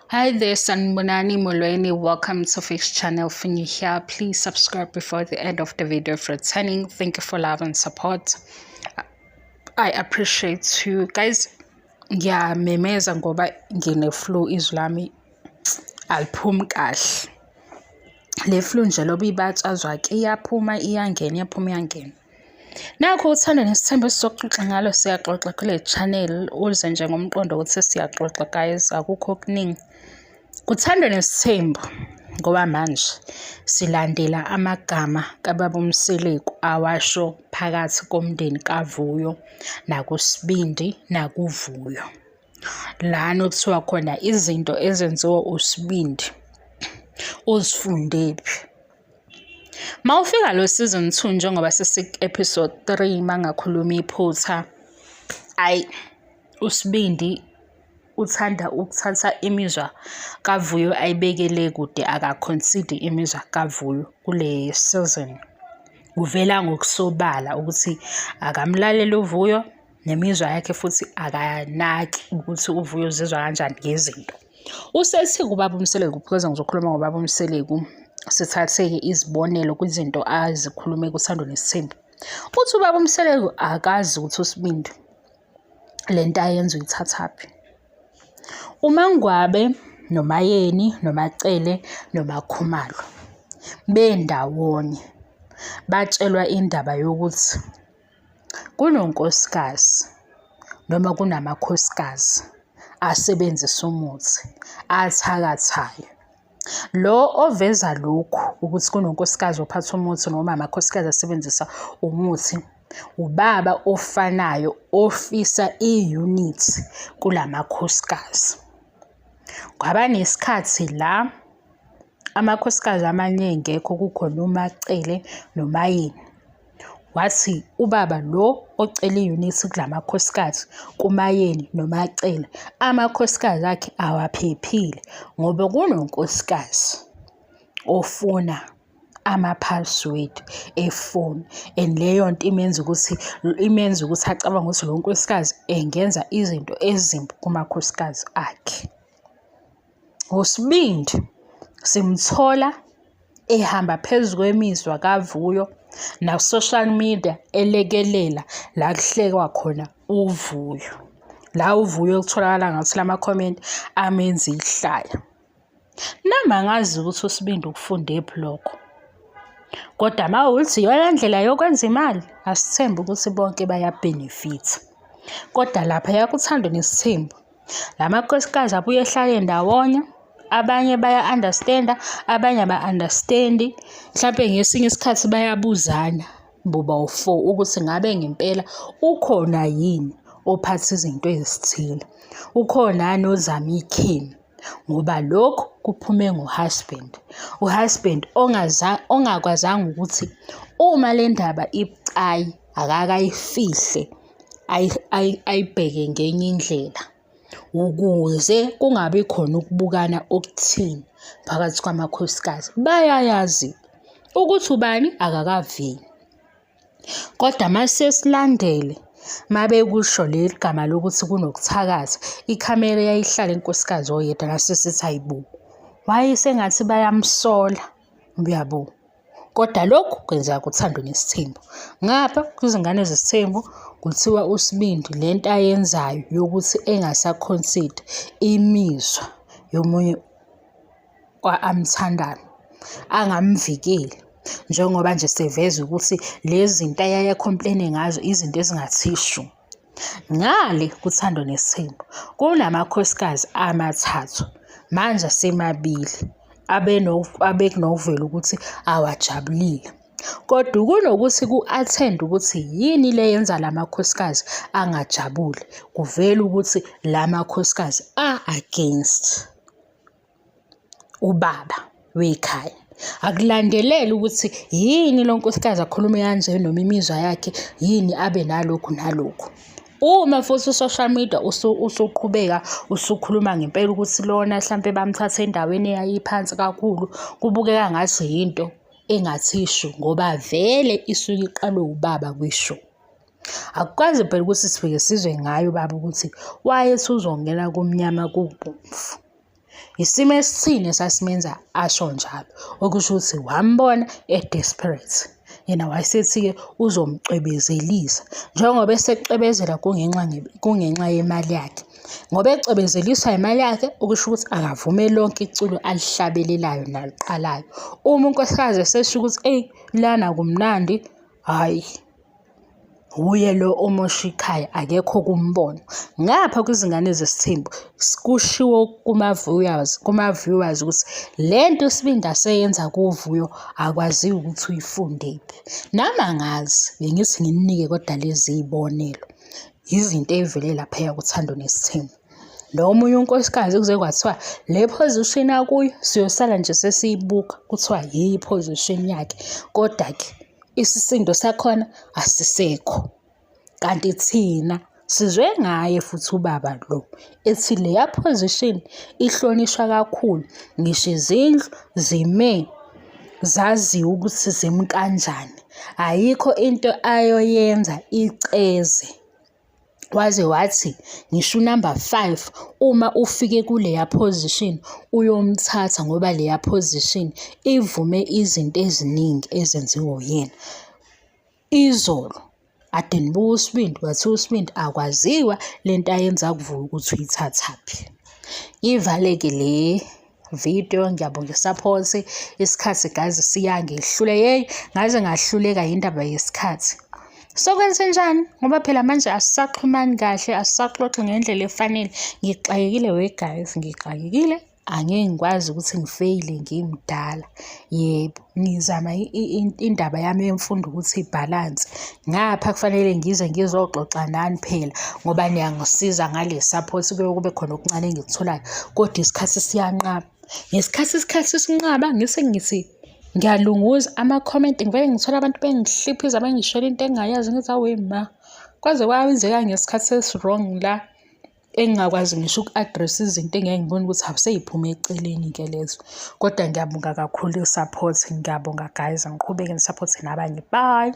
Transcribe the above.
Hi there, Sanibonani Molweni. Welcome to Fish Channel. If you're here, please subscribe before the end of the video if returning. Thank you for love and support. I appreciate you guys. Ngiyamemeza ngoba ngine-flu, izwi lami aliphumi kahle. Le flu nje loba ibatshazwa-ke, iyaphuma iyangena, iyaphuma iyangena. Nakho uthando nesithembu esizoxoxa ngalo, siyaxoxa kule channel, uze nje ngomqondo ukuthi siyaxoxa guys, akukho okuningi. Kuthando nesithembu ngoba manje silandela amagama kababa uMseleku awasho phakathi komndeni kaVuyo nakuSibindi nakuVuyo. Lana okuthiwa khona izinto ezenziwa uSibindi uzifundephi. Mawufika lo season 2 njengoba sesiku-episode 3 mangakhuluma iphutha, ayi uSibindi uthanda ukuthatha imizwa kaVuyo ayibekele kude, aka-consider imizwa kaVuyo kule season. Kuvela ngokusobala ukuthi akamlaleli uVuyo nemizwa yakhe futhi akanaki ukuthi uVuyo uzizwa kanjani ngezinto. Usethi kubaba uMseleku, because ngizokhuluma ngobaba uMseleku, sithathe-ke izibonelo kwizinto azikhulume kuThando Nesithembu. Uthi ubaba uMseleku akazi ukuthi uSibindi le nto ayenza uyithathaphi. UMaNgwabe noMaYeni noMaCele noMaKhumalo bendawonye batshelwa indaba yokuthi kunonkosikazi noma kunamakhosikazi asebenzisa umuthi athakathayo. Lo oveza lokhu ukuthi kunonkosikazi ophatha umuthi noma amakhosikazi asebenzisa umuthi, ubaba ofanayo ofisa i-unit kulamakhosikazi. Kwaba nesikhathi la amakhosikazi amanye engekho kukhona uMaCele noMaYeni. Wathi ubaba lo ocela i-unit kulamakhosikazi kuMaYeni noMaCele, amakhosikazi akhe awaphephile ngoba kunonkosikazi ofuna ama-password efoni and leyo nto imenza ukuthi acabange ukuthi lo nkosikazi engenza izinto ezimbi kumakhosikazi akhe. USibindi simthola ehamba phezu kwemizwa kaVuyo naku-social media elekelela la kuhlekwa khona uVuyo. La uVuyo kutholakala ngathi lama-comment amenza ihlaya. Nami angazi ukuthi uSibindi ukufundephi lokho. Kodwa uma uthi iyona ndlela yokwenza imali, asithembe ukuthi bonke bayabhenefitha. Kodwa laphaya kuThando Nesithembu, la makhosikazi abuye ehlale ndawonye, abanye baya-understand-a, abanye aba-understand-i. Mhlampe ngesinye isikhathi bayabuzana bobawu-four ukuthi ngabe ngempela ukhona yini ophatha izinto ezithile, ukhona yini ozama ikhemi. Ngoba lokhu kuphume ngo-husband, u-husband ongakwazanga ukuthi uma le ndaba ibucayi akake ayifihle ayibheke ngenye indlela ukuze kungabi khona ukubukana okuthini phakathi kwamakhosikazi. Bayayazi ukuthi ubani akakaveli. Kodwa mase silandele mabekusho leli gama lokuthi kunokuthakatha, ikhamera yayihlala inkosikazi oyedwa ngase sithi hayi bo, wayesengathi bayamsola, uyabo. Kodwa lokhu kwenzeka kuThando Nesithembu. Ngapha kwizingane zesithembu kuthiwa uSibindi le nto ayenzayo yokuthi engasa-consider imizwa yomunye amthandayo angamvikeli njengoba nje seveza ukuthi lezi zinto ayaye e-complain-e ngazo izinto ezingathi shu. Ngale kuThando Nesithembu kunamakhosikazi amathathu manje asemabili abekunovela ukuthi awajabulile. Kodwa kunokuthi ku-attend ukuthi yini le yenza la makhosikazi angajabuli, kuvele ukuthi la makhosikazi a-against ubaba wekhaya. Akulandelele ukuthi yini lo nkosikazi akhulume kanje noma imizwa yakhe yini abe nalokhu nalokhu. Uma futhi u-social media usuqhubeka usukhuluma ngempela ukuthi lona hlampe bamthathe endaweni eyayiphansi kakhulu, kubukeka ngathi yinto engathi shu ngoba vele isuke iqalwe ubaba kwisho. Akukwazi phela ukuthi sifike sizwe ngaye ubaba ukuthi wayethi uzongena kumnyama kubomvu. Isimo esithini esasimenza asho njalo, okusho ukuthi wambona e-desperate. Yena wayesethi-ke uzomcwebezelisa. Njengoba esecwebezela kungenxa kungenxa yemali yakhe. Ngoba ecwebezeliswa imali yakhe, okusho ukuthi akavume lonke iculo alihlabelelayo naliqalayo. Uma unkosikazi esesho ukuthi eyi lana kumnandi, hhayi wuye lo omosha ikhaya akekho kumbono. Ngapha kwizingane zesithembu kushiwo kuma-viewers, kuma-viewers ukuthi le nto uSibindi aseyenza kuVuyo akwaziwa ukuthi uyifundephi. Nami angazi, bengithi ngininike kodwa lezi iy'bonelo. Izinto ey'vele laphaya kuThando Nesithembu. Lo omunye unkosikazi kuze kwathiwa le position akuyo siyosala nje sesiyibuka kuthiwa yiyo i-position yakhe, kodwa-ke isisindo sakhona asisekho. Kanti thina sizwe ngaye futhi ubaba lo ethi leya position ihlonishwa kakhulu, ngisho izindlu zime zaziwa ukuthi zimi kanjani. Ayikho into ayoyenza iceze. Waze wathi ngisho unamba 5 uma ufike kuleya position uyomthatha ngoba leya position ivume izinto eziningi ezenziwa uyena. Izolo ade nibuka uSibindi kwathiwa uSibindi akwaziwa lento ayenza kuVuyo ukuthi uyithathaphi. Ivaleke le video ngiyabonga i-support isikhathi guys siyangehlule yeyi ngaze ngahluleka yindaba yesikhathi. Sokwenzenjani ngoba phela manje asisaxhumani kahle asisaxoxi ngendlela efanele ngixakekile we guys ngixakekile. Angeke ngikwazi ukuthi ngifeyile ngimdala. Yebo, ngizama indaba yami yemfundo ukuthi ibhalanse. Ngapha kufanele ngize ngizoxoxa nani phela ngoba niyangisiza ngale support kuye kube khona okuncane engikutholayo, kodwa isikhathi siyanqaba. Ngesikhathi isikhathi sinqaba ngise ngithi ngiyalunguza ama-comment ngivele ngithole abantu bengihliphiza bengishela into engingayazi ngithi awe ma, kwaze kwenzeka ngesikhathi esi-wrong la. Engingakwazi ngisho uku-address-a izinto engeke ngibone ukuthi hawu sey'phume eceleni-ke lezo. Kodwa ngiyabonga kakhulu i-support, ngiyabonga guys, ngiqhubeke ni-support-e nabanye. Bye.